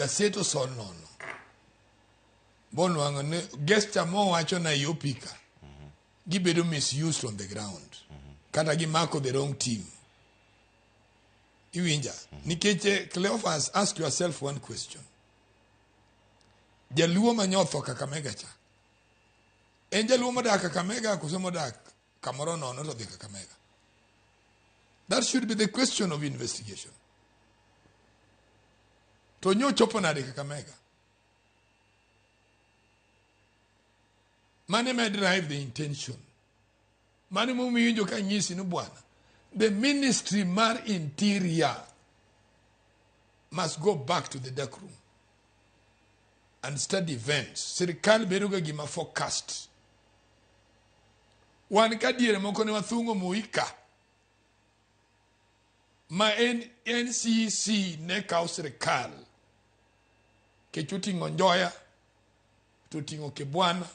Gaset osol nono. Bonwang'o ni gesture mowacho na Ethiopia ka gibedo misused on the ground. Kata gimako the wrong team. Iwinja? Nikech Cleophas, ask yourself one question. Jaluo manyotho Kakamega cha. En jaluo modak Kakamega koso modak kamoro nono to dhi Kakamega? That should be the question of investigation. To nyochopo nade Kakamega? Mane ma drive the intention. Mane momiyo iwinjo ka nyisi ni bwana, the ministry mar interior must go back to the dark room and study events. Sirikal bedo ga gima forecast. Wan ka diere moko ne wathung'o Muika ma en NCC ne kawo sirikal kech oting'o Njoya to oting'o Kibwana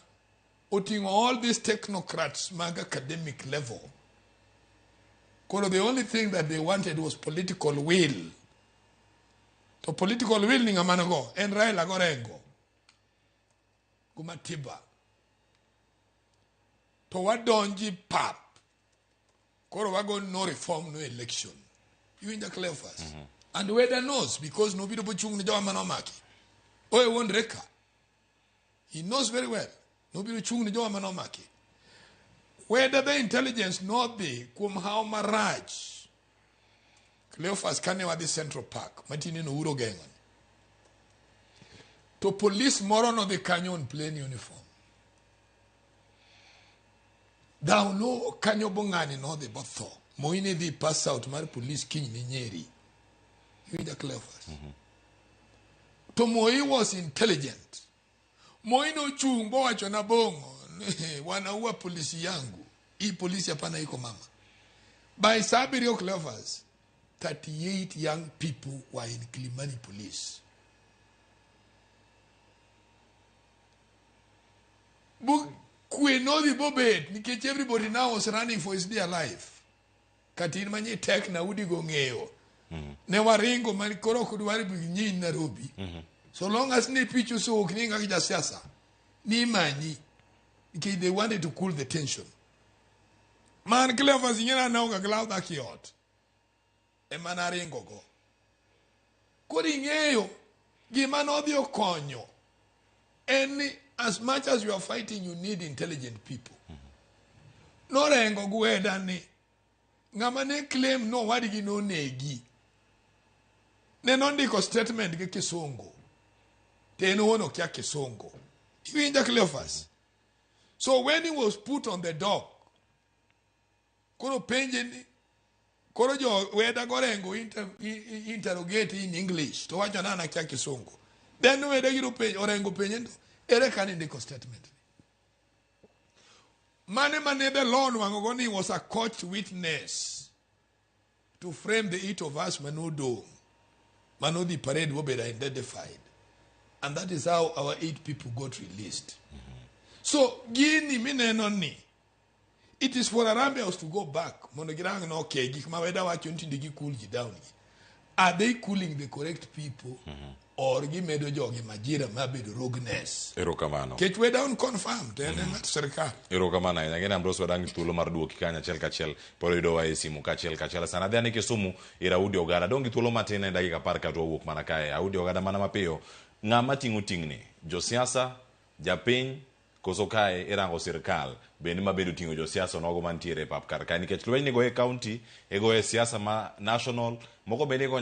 oting'o all these technocrats mag academic level. Koro the only thing that they wanted was political will. To political will ni ng'ama nigo en Raila gorengo go Matiba. To wadonji pap. Koro wago no reform no election. Iwinja Cleophas? And Weda knows because nobiro bochung' ne jowa mane omaki. Oye wuondre ka. He knows very well. Nobiro chung' ne jowa mane omaki. Weda the intelligence nodhi kuom hawo marach. Cleophas kane wadhi Central Park, matine no uro geng'o. To police moro nodhi kanyo on plain uniform. Dhaw no kanyo bong'ani nodhi botho. Moi ne dhi pass out mar police kiny ne Nyeri. Iwinja Cleophas? To Moi was intelligent. Moi nochung' bowacho na Bong'o, ni, wanaua polisi yangu. Hii polisi hapana iko mama. By saa abiriyo Cleophas, 38 young people were in Kilimani police. Bu kwe nodhi bobet nikech everybody now was running for his dear life. Kata in manyi tek na udi go ng'eyo. Ne waringo man koro ok dwar nyiny Nairobi. So long as ni pich osewuok ni ng'ak jasiasa ni imanyi nikech they wanted to cool the tension. Man Cleophas ing'e na naonge gi law dak e ot. Ema naringo go. Koro ing'eyo gima nodhi okonyo en ni as much as you are fighting you need intelligent people. Norengo gweda ni ng'ama ne claim no wadgi nonegi ne nondiko statement gi kisungu to en owuon okia kisungu. Iwinja Cleophas? So when he was put on the dock, koro penje ni koro jo weda gorengo interrogate in English to wacho na an akia kisungu. Then weda giro penjo orengo penje ni ere kane indiko statement ni. Mane mane the law nwang'o go ni was a court witness to frame the eight of us manodong' manodhi parade bobedo identified. And that is how our eight people got released. So gini mineno ni it is for Harambee House to go back mondo girang no okay gik ma weda wacho ni tinde gi cool ji down gi. Are they cooling the correct people or gimedo jogi majira mabedo rogueness? Erokamano. Kech weda on confirm to en ng'at sirikal. Erokamano ahinya. Ng'eni Ambrose wadang' thuolo mar duoki kanyo achiel kachiel. Pod yudowa e simu kachiel kachiel. Sana adhi ane Kisumu ir Audi Ogada. Adong' gi thuolo matin e dakika apar kato wawuok mana kae. Audi Ogada mana mapiyo. Ng'ama ting'o ting'ni? Josiasa? Japiny? Koso kae irango sirkal bende ma bende oting'o josiasa nogo mantiere e pap kar kae nikech lweny ni goye county, igoye siasa ma national, moko bende igo